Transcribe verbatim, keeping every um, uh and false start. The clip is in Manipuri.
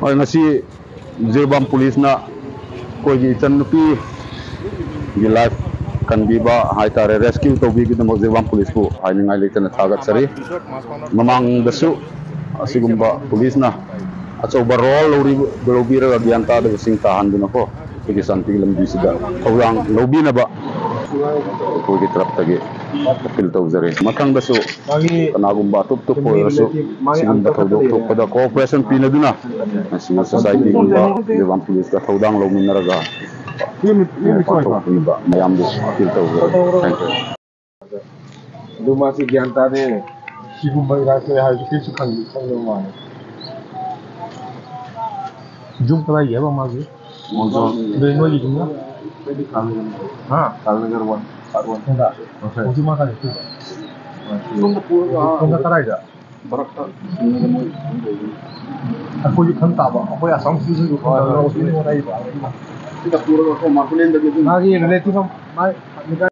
ꯍꯣꯏ, ꯉꯁꯤ ꯖꯤꯔꯤꯕꯥꯝ ꯄꯨꯂꯤꯁꯅ ꯑꯩꯈꯣꯏꯒꯤ ꯏꯆꯟꯅꯨꯄꯤꯒꯤ ꯂꯥꯏꯐ ꯀꯟꯕꯤꯕ ꯍꯥꯏꯇꯥꯔꯦ, ꯔꯦꯁꯀ꯭ꯌꯨ ꯇꯧꯕꯤꯕꯒꯤꯗꯃꯛ ꯖꯤꯔꯤꯕꯥꯝ ꯄꯨꯂꯤꯁꯄꯨ ꯍꯥꯏꯅꯤꯡꯉꯥꯏ ꯂꯩꯇꯅ ꯊꯥꯒꯠꯆꯔꯤ꯫ ꯃꯃꯥꯡꯗꯁꯨ ꯑꯁꯤꯒꯨꯝꯕ ꯄꯨꯂꯤꯁꯅ ꯑꯆꯧꯕ ꯔꯣꯜ ꯂꯧꯔꯤ-, ꯂꯧꯕꯤꯔꯒ ꯒ꯭ꯌꯥꯟ ꯇꯥꯗꯕꯁꯤꯡ ꯇꯥꯍꯟꯗꯨꯅꯀꯣ, ꯑꯩꯈꯣꯏꯒꯤ ꯁꯥꯟꯇꯤꯒꯤ ꯂꯝꯕꯤꯁꯤꯗ ꯊꯧꯗꯥꯡ ꯂꯧꯕꯤꯅꯕ ꯑꯩꯈꯣꯏꯒꯤ ꯇꯔꯞꯇꯒꯤ ꯑꯄꯤꯜ ꯇꯧꯖꯔꯤ꯫ ꯃꯊꯪꯗꯁꯨ ꯀꯅꯥꯒꯨꯝꯕ ꯑꯇꯣꯞ ꯑꯇꯣꯞꯄ ꯑꯣꯏꯔꯁꯨ ꯁꯤꯒꯨꯝꯕ ꯊꯧꯗꯣꯛ ꯊꯣꯛꯄꯗ ꯀꯣꯑꯣꯄꯔꯦꯁꯟ ꯄꯤꯅꯗꯨꯅ ꯁꯤꯚꯤꯜ ꯁꯣꯁꯥꯏꯇꯤꯒꯨꯝꯕ, ꯖꯤꯔꯤꯕꯥꯝ ꯄꯨꯂꯤꯁꯀ ꯊꯧꯗꯥꯡ ꯂꯧꯃꯤꯟꯅꯔꯒ ꯄꯥꯡꯊꯣꯛꯄꯤꯕ ꯃꯌꯥꯝꯕꯨ ꯑꯄꯤꯜ ꯇꯧꯖꯔꯤ꯫ Thank you꯫ ꯑꯗꯨ ꯃꯥꯁꯤ ꯒ꯭ꯌꯥꯟ ꯇꯥꯗꯦ꯫ ꯁꯤꯒꯨꯝꯕ ꯏꯔꯥꯡ ꯊꯣꯛꯑꯦ ꯍꯥꯏꯕꯁꯨ ꯀꯩꯁꯨ ꯈꯪ-, ꯈꯪꯗꯕ ꯃꯥꯜꯂꯦ꯫ ꯌꯨꯝ ꯀꯗꯥꯏꯒꯤ ꯍꯥꯏꯕ ꯃꯥꯒꯤ? ꯃꯣꯡꯖꯣꯡ꯫ ꯑꯗꯨ ꯅꯣꯏꯒꯤ ꯌꯨꯝꯅ? ꯍꯥ? ꯀꯥꯜꯅꯒꯔ ꯋꯥꯟ, ꯄꯥꯔꯠ ꯋꯥꯟ꯫ ꯁꯣꯝꯗ? ꯑꯣꯀꯦ꯫ ꯍꯧꯖꯤꯛ ꯃꯥ ꯀꯥꯏ ꯂꯩ? ꯁꯣꯝꯗ ꯄꯨꯔꯒ ꯁꯣꯝꯗ ꯀꯗꯥꯏꯗ? ꯃꯔꯛꯇ ꯁꯤꯟꯅꯒ ꯃꯣꯏ ꯑꯗꯨꯝ ꯂꯩꯕꯅꯤ꯫ ꯑꯩꯈꯣꯏꯁꯨ ꯈꯪ ꯇꯥꯕ, ꯑꯩꯈꯣꯏ ꯑꯁꯥꯝ ꯁꯤꯁꯨ ꯈꯪ ꯇꯥꯕ, ꯍꯣꯏ, ꯍꯣꯏ꯫ ꯁꯤꯅ ꯍꯣꯠꯅꯔꯤꯕ꯫ ꯁꯤꯗ ꯄꯨꯔꯒ ꯑꯩꯈꯣꯏ ꯃꯥꯔꯀꯣꯂꯦꯟꯗꯒꯤ ꯑꯗꯨꯝ ꯃꯥꯒꯤ ꯔꯤꯂꯦꯇꯤꯚ ꯑꯃ, ꯃꯥꯏ